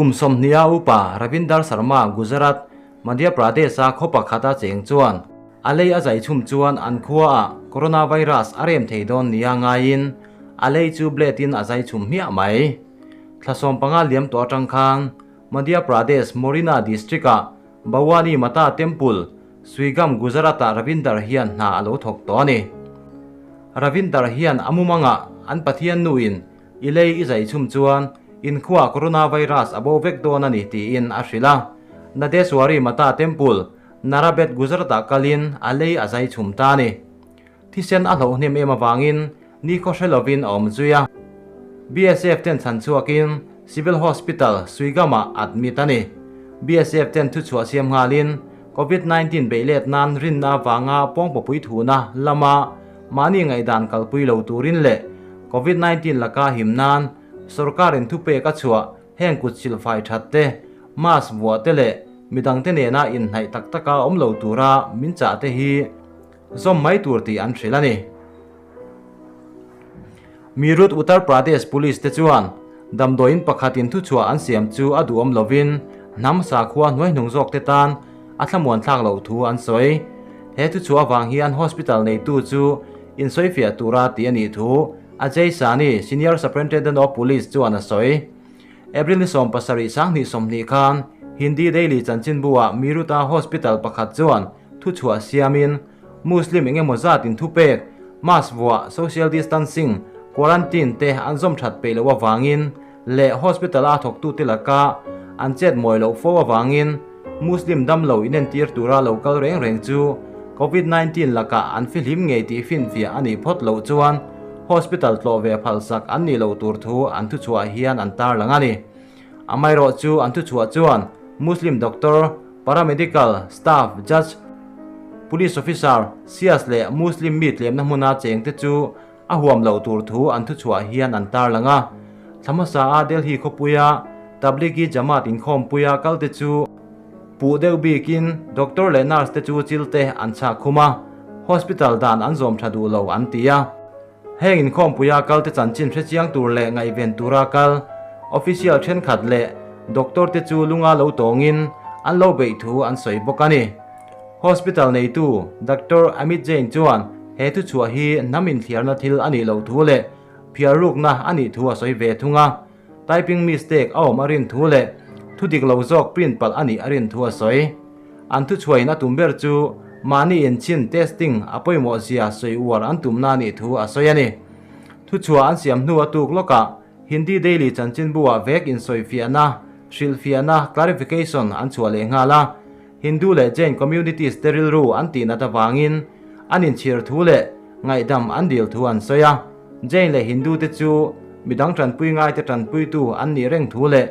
Kum 20 a upa Ravinder Sharma Gujarat, Madhya Pradesh-a khaw pakhata cheng chuan a lei a zai chhum chuan an khuaah coronavirus a rem thei dawn nia ngaiin a lei chu blade in a zai chhum hmiah mai. Thla 15 liam tawh atang khan Madhya Pradesh Morena district-ah Bhawani Mata Temple, Suigam Gujarat-ah Ravinder hian hna a lo thawk tawh a ni. Ravinder hian a mumangah an Pathian nuin I lei i zai chhum chuan inkhua coronavirus a bo vek dawn a ni tiin a hrilh a. Nadeswari Mata Temple, Narabet Gujarat-ah kalin a lei a zai chhum ta a ni. Thisen a hloh hnem em avangin nikhaw hre lovin a awm zui a. BSF ten chhan chhuakin Civil Hospital, Suigam-ah admit a ni. BSF ten thuchhuah siam nghalin Covid 19 beih let nan rinna avanga pawngpawpui thuna lama mahni ngaihdan kalpui lo turin leh Covid 19 laka him nan sorkarin thupek a chhuah heng kut silfai that te, mask vuah te leh midangte nena inhnaih tak taka awm lo tura min chah te hi zawm mai tur tih an hrilh a ni. Meerut Uttar Pradesh Police te chuan damdawiin pakhatin thuchhuah an siam chu a duhawm lovin hnam sakhua hnuaihnung zawk te tan a thlamuan thlak loh thu an sawi. He thuchhuah avang hian hospital neitu chu insawifiah tura tih a nih thu Ajay Sani, Senior Superintendent of Police chuan a sawi. April ni 70 2020 khan Hindi Daily chanchinbu-ah Meerut-a hospital pakhat chuan thuchhuah siamin Muslim eng emaw zatin thupek, mask vuah, social distancing, quarantine te an zawm that peih loh avangin leh hospital-a thawktute laka an chet mawi loh fo avangin Muslim damlo inentir tura lo kal reng reng chu Covid 19 lakah an fihlim ngei tih finfiah a nih phawt loh chuan hospital tlawh ve phalsak an nih loh tur thu an thuchhuah hian an tarlang a ni. Amaherawh chu an thuchhuah chuan Muslim doctor, paramedical staff, judge, police officer, sias leh Muslim mi tlemna hmuna chengte chu a huam loh tur thu an thuchhuah hian an tarlang a. Thla hmasa a Delhi khawpuia Tablighi Jamaat inkhawmpuia kalte chu puh deuh bikin doctor leh nurse te chu chil te an chhak khum a, hospital dan an zawm tha duh lo an ti a. Heng inkhawmpuia kalte chanchin hrechiang tur leh ngaihven tura kal official thenkhat leh doctor te chu lunga lo tawngin an lo beih thu an sawi bawk a ni. Hospital neitu Doctor Amit Jain chuan he thuchhuah hi hnam inthliarna thil a nih loh thu leh phiarrukna a nih thu a sawi ve thung a. Typing mistake a awm a rin thu leh thu dik lo zawk print palh a nih a rin thu a sawi. An thuchhuahin a tum ber chu mahni inchhin testing a pawimawh zia sawi uar an tumna a nih thu a sawi a ni. Thuchhuah an siam hnu a tuk lawkah Hindi Daily chanchinbu-ah vek insawifiahna, hrilhfiahna, clarification, an chhuah leh nghal a. Hindu leh Jain communities te rilru an tihnat avangin an inchhir thu leh ngaihdam an dil thu an sawi a. Jain leh Hindu te chu midang tanpui ngaite tanpuitu an nih reng thu leh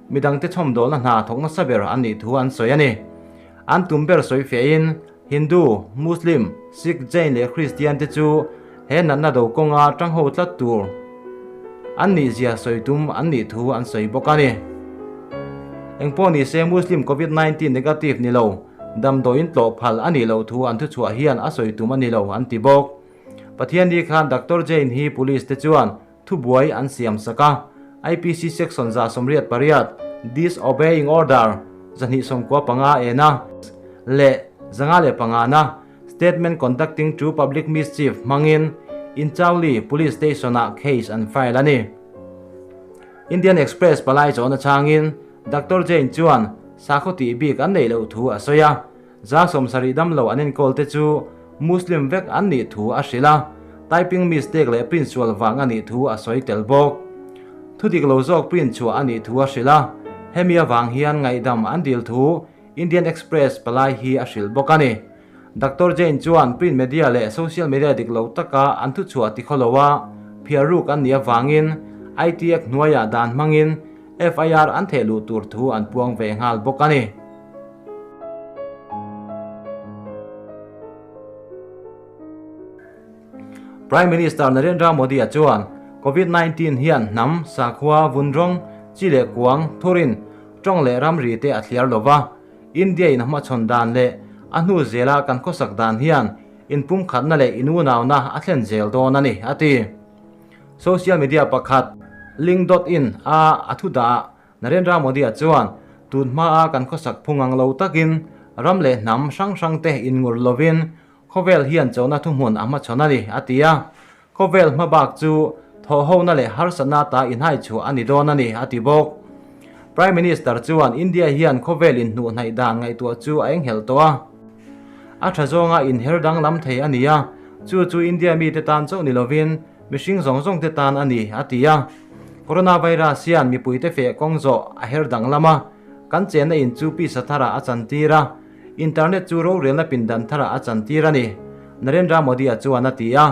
midangte chhawmdawlna hna thawk nasa ber an nih thu an sawi a ni. An tum ber sawi fiahin Hindu, Muslim, Sikh, Jain leh Christian te chu he natna do kawnga tangho tlat tur an nih zia sawi tum an nih thu an sawi bawk a ni. Engpawh ni se Muslim Covid 19 negative ni lo, damdawiin tlawh phal a nih loh thu an thuchhuah hian a sawi tum a ni lo an ti bawk. Pathianni khan Doctor Jain hi police te chuan thubuai an siam sak a, IPC section 188, disobeying order, 295 ena leh 505 na, statement conducting to public mischief hmangin Inchauli Police Station-ah case an file a ni. Indian Express palai chawhna changin Doctor Jain chuan sakhaw tih bik an neih loh thu a sawi a, 70 damlo an enkawl te chu Muslim vek an nih thu a hrilh a, typing mistake leh print sual vang a nih thu a sawi tel bawk. Thu dik lo zawk print chhuah a nih thu a hrilh a, hemi avang hian ngaihdam an dil thu Indian Express palai hi a hrilh bawk a ni. Doctor Jain chuan print media leh social media dik lo taka an thuchhuah ti khaw lo a, phiarruk an nih avangin IT Act hnuaiah dan hmangin FIR an theh luh tur thu an puang ve nghal bawk a ni. Prime Minister Narendra Modi-a chuan Covid 19 hian hnam, sakhua, vunrawng, chi leh kuang, thurin, tawng leh ramri te a thliar lo va. India-in a hmachhawn dan leh a hnu zela kan khawsak dan hian inpumkhatna leh inunauna a thlen zel dawn a ni, a ti. Social media pakhat, link dot in a a thu dah. Narendra Modi-a chuan, Tun hmaa kan khawsak phung ang lo takin ram leh hnam hrang hrangte inngur lovin khawvel hian chona thuhmun a hmachhawn a ni, a ti a. Khawvel hmabak chu thawhhona leh harsatna ta inhaichhuah a ni dawn a ni, a ti bawk. Prime Minister chuan India hian khawvel inhnuhhnaih dan ngaihtuah chu a enghelh tawh a. A tha zawnga inher danglam thei a ni a, chu chu India mite tan chauh ni lovin mihring zawng zawng te tan a ni, a ti a. Coronavirus hian mipuite feh kawng zawh a her danglam a, kan chenna in chu pisa tharah a chantir a, internet chu rorelna pindan tharah a chantir a ni, Narendra Modi-a chuan a ti a.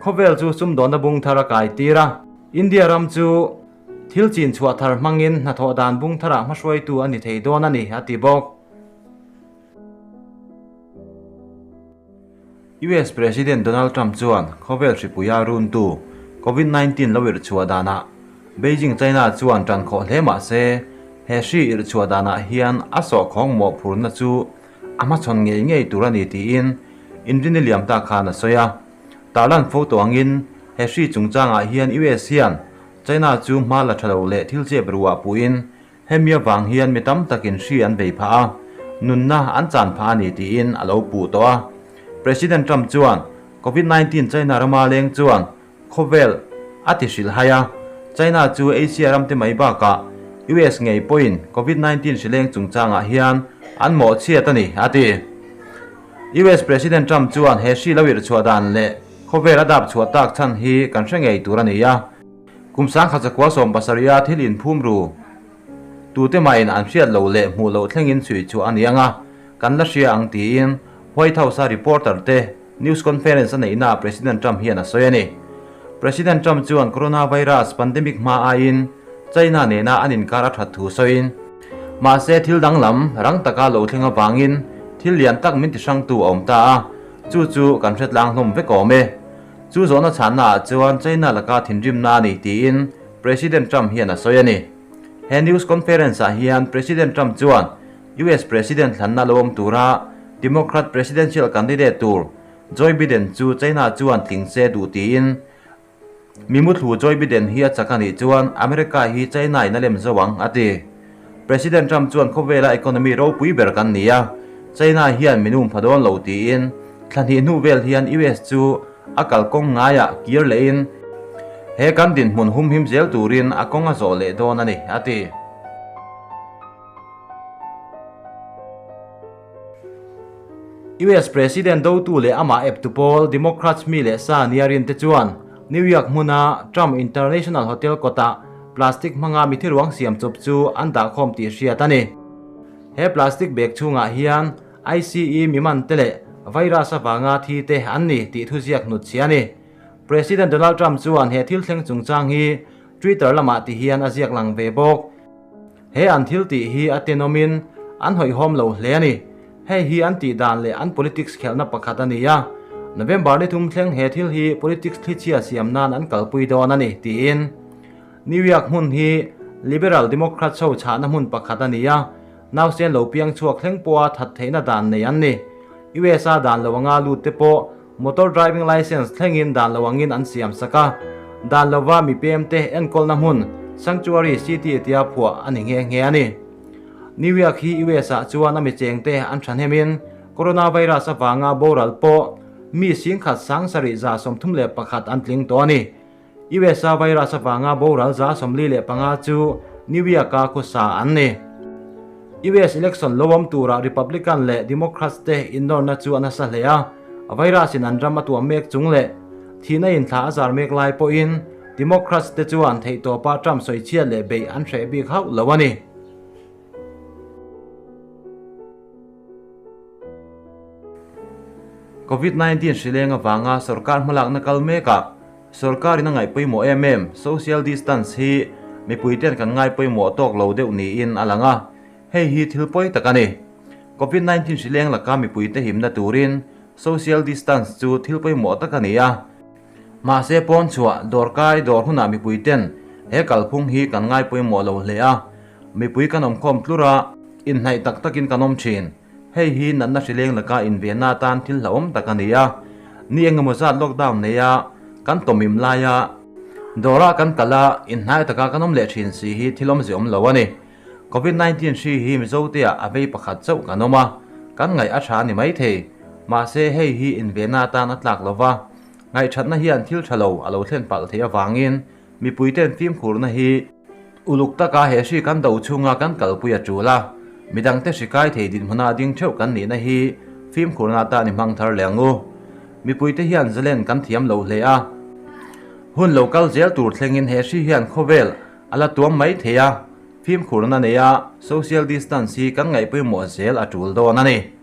Khawvel chu sumdawnna bung thar a kaitir a, India ram chu thil chin chhuah thar hmangin hnathawh dan bung tharah hmahruaitu a ni thei dawn a ni, a ti bawk. US President Donald Trump chuan khawvel hripuia runtu Covid 19 lo irhchhuah danah Beijing China chuan tan khawh hle mah se, he hri irhchhuah danah hian a sawhkhawng mawhphurna chu a hmachhawn ngei ngei tur a ni tiin Inrini liam ta khan a sawi a. Tarlan fo tawh angin he hri chungchangah hian US hian China chu hma la tha lo leh thil chep ruah puhin Hemi avang hian mi tam takin hri an vei phah a, nunna an chan phah a ni tiin a lo puh tawh a. President Trump chuan Covid 19 China rama leng chuan khawvel a ti hrilh hai a, China chu Asia ramte mai bakah US ngei pawhin Covid 19 hri leng chungchangah hian an mawhchhiat a ni, a ti. US President Trump chuan he hri lo irhchhuah dan leh khawvel a dap chhuah tak chhan hi kan hre ngei tur a ni a. Kum sangkhat zakua 70 a thil inphum ru. Tute mahin an hriat loh leh hmuh loh thlengin chhui chhuah a ni ang a, kan la hria ang tiin White House-a reporter te news conference a neihnaah President Trump hian a sawi a ni. President Trump chuan coronavirus pandemic hma aiin China nena an inkar a that thu sawiin, Mahse thil danglam rang taka lo thleng avangin thil lian tak min tihrangtu a awm ta a, chu chu kan hretlang hlawm vek awm e. Chu zawhna chhanna ah chuan China laka thinrimna a ni tiin President Trump hian a sawi a ni. He news conference ah hian President Trump chuan US President thlanna lo awm tura Democrat presidential candidate tur Joe Biden chu China chuan tling se duh tiin mi muthlu Joe Biden hi a chak a nih chuan America hi China in a lem zo ang a ti. President Trump chuan khawvela economy ropui ber kan ni a, China hian min um pha dawn lo tiin thla hnih hnu vel hian US chu a kalkawng ngaiah kir lehin he kan dinhmun humhim zel turin a kawng a zawh leh dawn a ni, a ti. US President dotu leh amah eptu pawl Democrats mi leh sa nia rinte chuan New York hmuna Trump International Hotel kawtah plastic hmanga mithi ruang siam chawp chu an dahkhawm tih hriat a ni. He plastic bag chhungah hian ICE mi man te leh virus avanga thi te an ni tih thuziak hnutchhiah a ni. President Donald Trump chuan he thil thleng chungchang hi Twitter lamah ti hian a ziak lang ve bawk. He an thil tih hi a tenawmin an hawihhawm lo hle a ni. Hei hi an tih dan leh an politics khelhna pakhat a ni a. November ni thum thleng he thil hi politics thlichhia siam nan an kalpui dawn a ni, tiin. New York hmun hi Liberal Democrats ho chhahna hmun pakhat a ni a, nausen lo piang chhuak thleng pawha that theihna dan nei an ni. USA dan lo anga lut te pawh motor driving license thlengin dan lo angin an siam sak a, dan lova mi pem te enkawlna hmun Sanctuary City tia phuah a ni nghe nghe a ni. New York hi US ah chuan a mi chengte an thahnemin coronavirus avanga boral pawh mi singkhat 7131 an tling tawh a ni. USA virus avanga boral 45 chu New York-a khawsa an ni. US election lo awm turah Republican leh Democrats te innawrna chu a nasa hle a, virus-in an ram a tuam mek chung leh thihna inthla a zar mek lai pawhin Democrats te chuan theihtawpa Trump sawichhiat leh beih an hreh bik hauh lo a ni. Covid 19 hri leng avanga sorkar hmalakna kal mekah sorkarin a ngaih pawimawh em em social distance hi mipuiten kan ngai pawimawh tawk lo deuh niin a lang a, hei hi thil pawi tak a ni. Covid 19 hri leng laka mipuite himna turin social distance chu thil pawimawh tak a ni a, mahse pawn chhuah dawrkai dawr hunah mipuiten he kalphung hi kan ngai pawimawh lo hle a, mipui kan awmkhawm tlur a, inhnaih tak takin kan awm thin. Hei hi natna hrileng laka invenna atan thil hlauhawm tak a ni a, ni engemaw zat lockdown neia kan tawmim laia Dawrah kan kal a, inhnai taka kan awm leh thin si hi thil awmze awm lo a ni. Covid 19 hri hi Mizotea a vei pakhat chauh kan awm a, kan ngaih a tha a ni maithei. Mahse hei hi invenna atan a tlak lo va, ngaihthatna hian thil tha lo a lo thlen palh theih avangin mipuiten fimkhurna hi uluk taka he hri kan do chhunga kan kalpui a tul a, midangte hri kai thei dinhmuna ding theuh kan nihna hi fimkhurna atan i hmang thar leh ang u. Mipuite hian zalen kan thiam lo hle a, hun lo kal zel tur thlengin he hri hian khawvel A la tuam mai thei a, fimkhurna neia social distance hi kan ngaihpawimawh zel a tul dawn a ni.